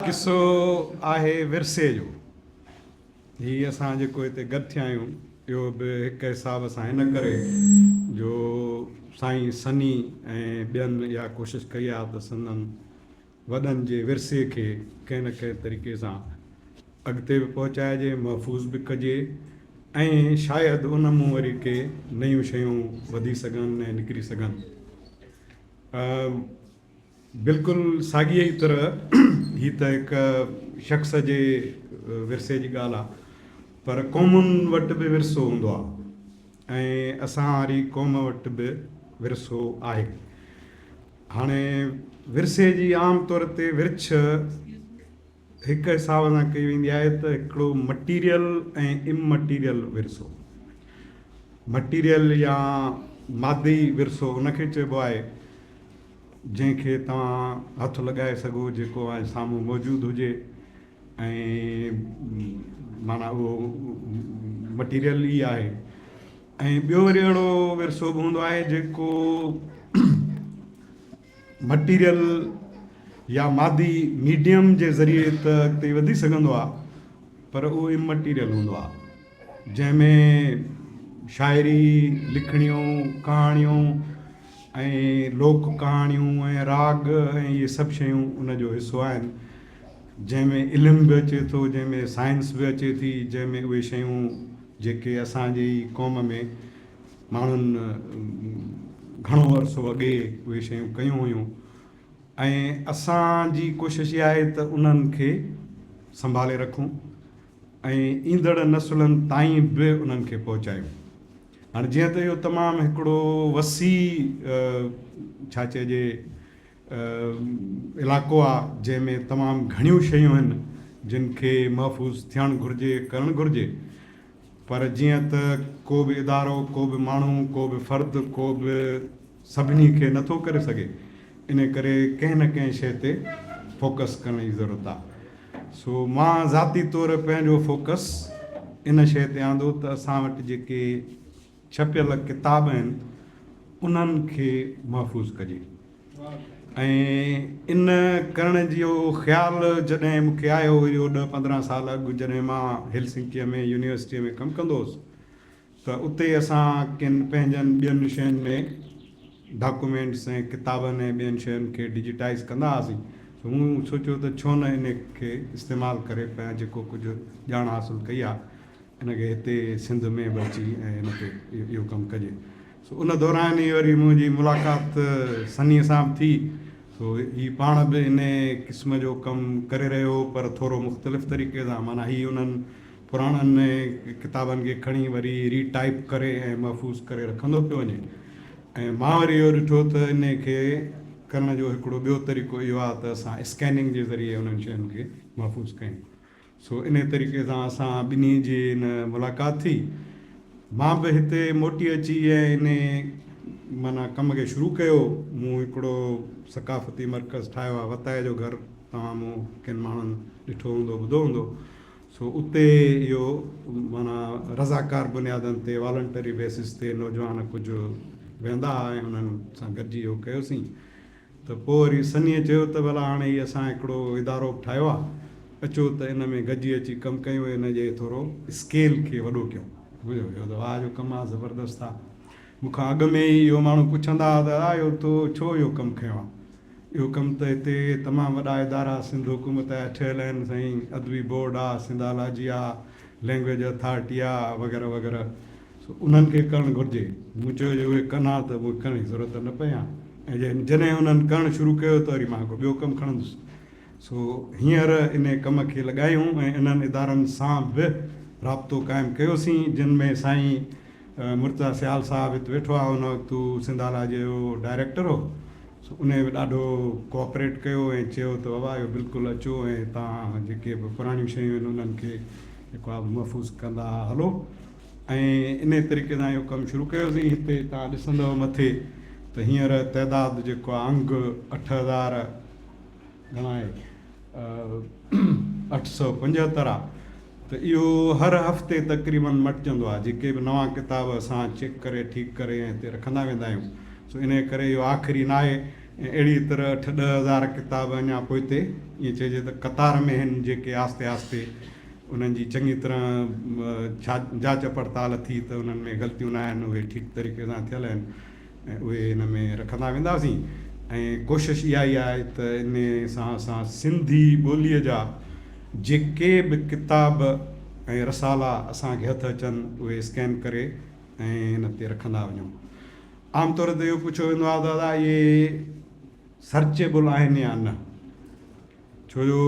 قصو آهي ورثي جو. هي اسان جيڪو هتي گڏ ٿيا آهيون اهو به هڪ حساب سان ان ڪري جو سائين سني ۽ ٻين اها ڪوشش ڪئي آهي ته سندن وڏن جي ورثي کي ڪنهن نه ڪنهن طريقي سان اڳتي به پهچائجي، محفوظ به ڪجي ۽ شايد ان مون وري ڪي نيون شيون وڌي سگهن ۽ نڪري سگهن. بلڪل ساڳيء ئي طرح هي ته هڪ شخص جي ورثي جي ڳالهه آ پر قومن وٽ به ورثو هوندو آ ۽ اسان واري قوم وٽ به ورثو آهي. هاڻي ورثي جي عام طور تي ورڇ هڪ حساب سان ڪئي ويندي آهي ته هڪڙو مٽيريل ۽ امٽيريل ورثو. مٽيريل يا مادي ورثو ان کي چئبو آهي جنهن کي توهان هٿ لڳائي سگهو، جيڪو اوهان جي سامهون موجود هجي ۽ معنيٰ اهو مٽيريل ئي آهي ۽ ٻيو وري اهڙو ورثو به هوندو آهي جيڪو مٽيريل يا مادي ميڊيم جي ذريعي ته اڳتي وڌي سگهندو آهي پر اهو امٽيريل هوندو آهي جنهن ۾ شاعري، لکڻيون، ڪهاڻيون ۽ لوڪ ڪهاڻيون ۽ راڳ ۽ اهي سڀ شيون ان جو حصو آهن جنهن ۾ علم به اچي ٿو جنهن ۾ سائنس به اچي ٿي جنهن ۾ اهي شيون جيڪي اسان جي ئي قوم ۾ ماڻهن گهڻو عرصو اڳي اهي شيون ڪيون هيون ۽ اسان جي ڪوشش اها آهي ته انهن کي سنڀالي رکون ۽ ايندڙ نسلن تائين به انهن کي پهچايون. هاڻي جيئن ته اهو تمام هڪڙو وسيع ڇا چئجي علائقو آهي جنهن ۾ تمام گهڻيون شيون آهن جن کي محفوظ ٿيڻ گهرجي ڪرڻ گهرجي پر جيئن ته ڪو به ادارو، ڪو به ماڻهو، ڪو به فرد، ڪو به سڀني کي نه ٿو ڪري سگهي، ان ڪري ڪنهن نه ڪنهن شيء تي فوڪس ڪرڻ جي ضرورت آهي. سو مان ذاتي طور پنهنجو فوڪس ان شيء تي آندو ته اسان وٽ جيڪي ڇپيل ڪتاب آهن، انهن کي محفوظ ڪجي. ۽ ان ڪرڻ جو خيال جڏهن مون کي آيو اهو ڏهه 15 سال اڳ جڏهن مان هيلسنڪيء ۾ يونيورسٽيء ۾ ڪم ڪندو هوس ته اتي اسان ڪن پنهنجن ٻين شين ۾ ڊاڪومينٽس ۽ ڪتابن ۽ ٻين شين کي ڊجيٽائيز ڪندا هئاسين سو مون سوچيو ته ڇو نه ان کي استعمال ڪري پنهنجو جيڪو ڪجهه ڄاڻ حاصل ڪئي آهي ان کي هتي سنڌ ۾ به اچي ۽ ان تي اهو ڪم ڪجي. سو ان دوران ئي وري منهنجي ملاقات سنيء سان به ٿي. سو هي پاڻ به انهي قسم جو ڪم ڪري رهيو هو پر ٿورو مختلف طريقي سان معنيٰ هي انهن پراڻن ڪتابن کي کڻي وري ري ٽائيپ ڪري ۽ محفوظ ڪري رکندو پيو وڃي ۽ مان وري اهو ڏٺو ته انهي کي ڪرڻ جو هڪڙو ٻيو طريقو اهو آهي ته اسان اسڪيننگ جي ذريعي انهن شين کي محفوظ ڪيون. سو انهيء طريقي سان اسان ٻنهي جي ان ملاقات ٿي. مان به هتي موٽي اچي ۽ انهيء معنيٰ ڪم کي شروع ڪيو. مون هڪڙو ثقافتي مرڪز ٺاهيو آهي، وتائي جو گهر، توهان مون ڪن ماڻهن ڏٺو هوندو، ٻڌو هوندو. سو اتي اهو معنيٰ رضاڪار بنيادن تي، والنٽري بيسز تي نوجوان ڪجهه ويهندا هئا ۽ انهن سان گڏجي اهو ڪيوسين. ته پوء وري سنيء چيو ته ڀلا هاڻي هي اسان هڪڙو ادارو به ٺاهيو آهي، اچو ته ان ۾ گڏجي اچي ڪم ڪيون ۽ ان جي ٿورو اسڪيل کي وڏو ڪيون. سمجهيو؟ اهو ته واهه جو ڪم آهي، زبردست آهي. مون کان اڳ ۾ ئي اهو ماڻهو پڇندا هئا ته ادا اهو تو ڇو اهو ڪم کنيو آهي؟ اهو ڪم ته هتي تمام وڏا ادارا سنڌ حڪومت جا ٺهيل آهن، سائين ادبي بورڊ آهي، سنڌالاجي آهي، لينگويج اٿارٽي آهي وغيره وغيره. سو انهن کي ڪرڻ گهرجي. مون چيو جي اهي ڪن ها ته مون کي ڪرڻ جي ضرورت نه پئي ها ۽ جڏهن انهن ڪرڻ شروع ڪيو ته وري مان ڪو ٻيو ڪم کڻندس. سو هينئر انهي ڪم کي لڳايون ۽ انهن ادارن سان به رابطو قائم ڪيوسين جن ۾ سائين مرتضيٰ سيال صاحب هت ويٺو آهي ان وقت هو سنڌالاجي جو ڊائريڪٽر هو سو انهي به ڏاڍو ڪوآپريٽ ڪيو ۽ چيو ته بابا اهو بلڪل اچو ۽ توهان جيڪي به پراڻيون شيون آهن انهن کي جيڪو آهي محفوظ ڪندا هلو. ۽ انهي طريقي سان اهو ڪم شروع ڪيوسين. هتي توهان ڏسندؤ مٿي ته هينئر تعداد جيڪو آهي انگ 8000 گهڻا آهي 875 آهي ته اهو هر هفتي تقريبن مٽجندو آهي جيڪي به نوان ڪتاب اسان چيڪ ڪري ٺيڪ ڪري ۽ هتي رکندا ويندا آهيون سو انهي ڪري اهو آخري ناهي. ۽ اهڙيء طرح اٺ ڏهه هزار ڪتاب اڃا پوئتي ائين چئجي ته قطار ۾ آهن، جيڪي آهستي آهستي انهن جي چڱي طرح جاچ پڙتال ٿي ته انهن ۾ غلطيون نه آهن، اهي ٺيڪ طريقي سان ٿيل آهن ۽ اهي ان ۾ رکندا وينداسين ۽ ڪوشش اها ئي آهي ته ان سان اسان سنڌي ٻوليء جا جيڪي به ڪتاب ۽ رسالا اسان کي هٿ اچن اهي اسڪين ڪري ۽ ان تي رکندا وڃون. عام طور تي اهو پڇيو ويندو آهي ته ادا اهي سرچيبل آهن يا نه؟ ڇو جو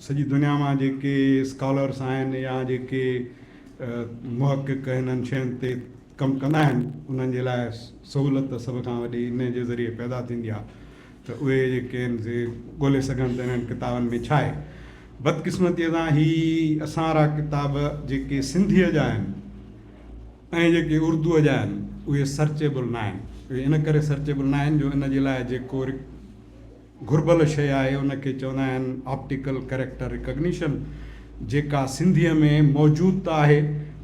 سڄي دنيا مان جيڪي اسڪالرس آهن يا جيڪي محقق هنن شين تي ڪم ڪندا آهن انهن جي لاء سهولت سڀ کان وڏي ان جي ذريعي پيدا ٿيندي آهي ته اهي جيڪي آهن سي ڳولي سگهن ته انهن ڪتابن ۾ ڇا آهي. بدقسمتيء سان هي اسان وارا ڪتاب جيڪي سنڌيء جا آهن ۽ جيڪي اردوء جا آهن اهي سرچيبل نه آهن. اهي ان ڪري سرچيبل نه آهن جو ان جي لاء جيڪو گهربل شيء آهي ان کي چوندا آهن آپٽيڪل ڪريڪٽر ريڪگنيشن جيڪا سنڌيء ۾ موجود ته آهي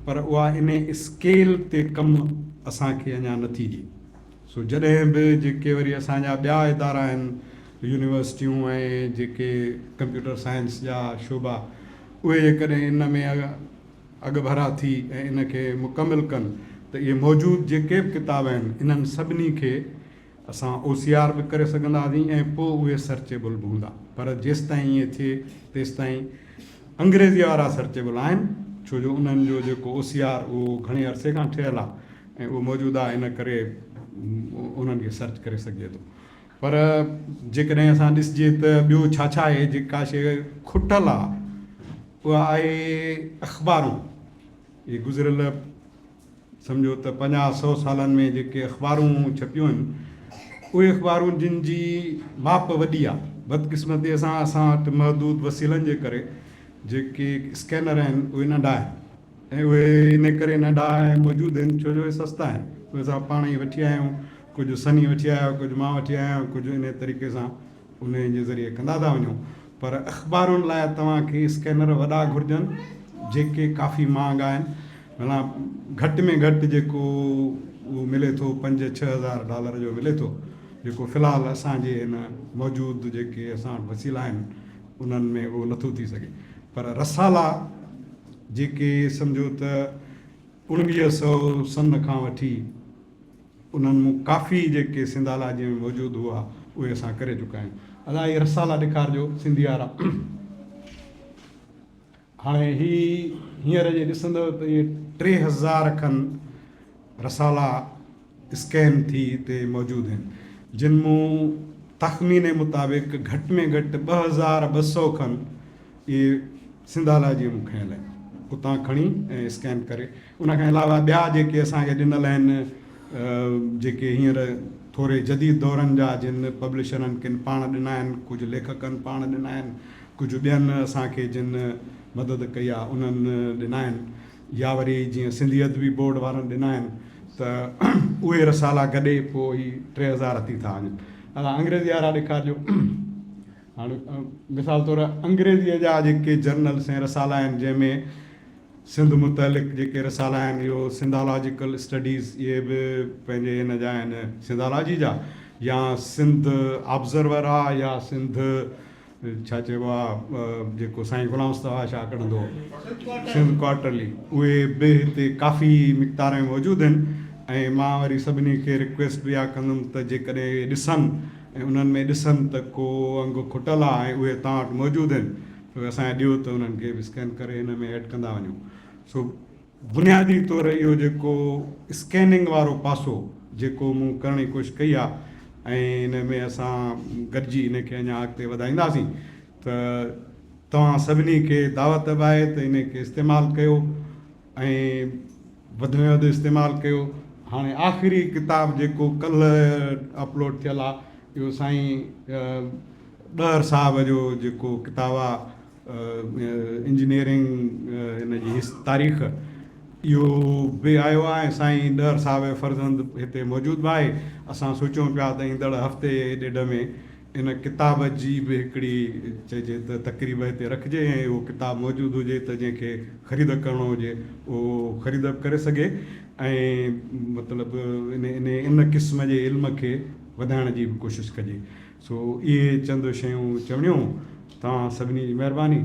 پر اها انهي اسڪيل تي ڪم اسان کي اڃا نه ٿي ڏئي. سو جڏهن به جيڪي وري اسان جا ٻيا ادارا آهن يونيورسٽيون ۽ جيڪي ڪمپيوٽر سائنس جا شعبا اهي جيڪڏهن ان ۾ اڳڀرا ٿي ۽ ان کي مڪمل ڪن ته اهي موجود جيڪي به ڪتاب آهن انهن سڀني کي اسان او سي آر به ڪري سگهنداسين ۽ پوء اهي سرچيبل به هوندا پر جيستائين ائين ٿئي تيستائين انگريزيء وارا سرچيبل آهن ڇو جو انهن جو جيڪو او سي آر اهو گهڻي عرصي کان ٺهيل آهي ۽ اهو موجود آهي ان ڪري انهن کي سرچ ڪري سگهجي ٿو پر جيڪڏهن اسان ڏسجي ته ٻيو ڇا ڇا آهي جيڪا شيء کٽل آهي اها آهي اخبارون. اهي گذريل سمجهو ته پنجاهه سئو سالن ۾ جيڪي اخبارون ڇپيون آهن، اهي اخبارون جن جي ماپ وڏي آهي، بدقسمتيء سان اسان وٽ محدود وسيلن جي ڪري جيڪي اسڪينر آهن اهي ننڍا آهن ۽ اهي ان ڪري ننڍا ۽ موجود آهن ڇو جو اهي سستا آهن. اهي اسان پاڻ ئي وٺي آيا آهيون، ڪجهه سني وٺي آيو، ڪجهه مان وٺي آيو آهيان، ڪجهه انهيء طريقي سان انهيء جي ذريعي ڪندا ٿا وڃون پر اخبارن لاء توهان کي اسڪينر وڏا گهرجن جيڪي ڪافي مهانگا آهن معنيٰ گهٽ ۾ گهٽ جيڪو اهو ملي ٿو پنج ڇهه هزار ڊالر جو ملي ٿو جيڪو في الحال اسان جي هن موجود جيڪي اسان وٽ وسيلا آهن انهن ۾ اهو نٿو ٿي سگهي پر رسالا جيڪي سمجهو ته اڻويهه سئو سن کان وٺي انهن مون ڪافي جيڪي سنڌالاجيء ۾ موجود هئا، اهي اسان ڪري چڪا آهيون. ادا اهي رسالا ڏيکارجو سنڌي وارا. هاڻي هي هينئر جي ڏسندؤ ته اهي 3000 کن رسالا اسڪين ٿي هتي موجود آهن، جن مون تخميني مطابق گهٽ ۾ گهٽ 2200 کن اهي سنڌالاجيء مون کنيل آهن، اتان کڻي ۽ اسڪين ڪري. ان کان علاوه ٻيا جيڪي اسان کي ڏنل آهن، جيڪي هينئر ٿوري جديد دورن جا جن پبلشرن ڪن پاڻ ڏنا آهن، ڪجهه ليکڪن پاڻ ڏنا آهن، ڪجهه ٻين اسان کي جن مدد ڪئي آهي انهن ڏنا آهن يا وري جيئن سنڌي ادبي بورڊ وارن ڏنا آهن ته اهي رسالا گڏي پوء هي 3000 ٿي ٿا وڃن. ادا انگريزي وارا ڏيکارجو. هاڻ مثال طور انگريزيء جا جيڪي جرنلس ۽ رسالا آهن جنهن ۾ سنڌ متعلق جيڪي رسالا آهن اهو سنڌالاجيڪل اسٽڊيز اهي به پنهنجي هن جا آهن سنڌالاجي جا يا سنڌ آبزرور آ يا سنڌ ڇا چئبو آ جيڪو سائين غلام مصطفيٰ شاهه ڪڍندو هو سنڌ ڪوارٽرلي اهي به هتي ڪافي مقدار ۾ موجود آهن ۽ مان وري سڀني کي رڪويسٽ به اها ڪندم ته جيڪڏهن اهي ڏسن ۽ انهن ۾ ڏسن ته ڪو انگ کٽل آ ۽ اهي توهان وٽ موجود آهن ته اسان کي ڏيو ته انهن کي به اسڪين ڪري هن ۾ ايڊ ڪندا وڃون. سو بنيادي طور اهو جيڪو اسڪيننگ وارو پاسو جيڪو مون ڪرڻ جي ڪوشش ڪئي آ ۽ ان ۾ اسان گڏجي ان کي اڃا اڳتي وڌائينداسين ته توهان سڀني کي دعوت به آهي ته ان کي استعمال ڪيو ۽ وڌ ۾ وڌ استعمال ڪيو. هاڻي آخري ڪتاب جيڪو ڪلهه اپلوڊ ٿيل آ اهو سائين ڏهر صاحب جو جيڪو ڪتاب آ انجنيئرنگ ان جي تاريخ اهو به آيو آ ۽ سائين ڏهر صاحب جو فرزند هتي موجود به آهي. اسان سوچيون پيا ته ايندڙ هفتي ڏيڍ ۾ ان ڪتاب جي به هڪڙي چئجي ته تقريب هتي رکجي ۽ اهو ڪتاب موجود هجي ته جنهن کي خريد ڪرڻو هجي اهو خريد به ڪري سگهي ۽ مطلب ان ان قسم جي علم کي وڌائڻ جي به ڪوشش ڪجي. سو اهي چند شيون چوڻيون. توهان سڀني جي مهرباني.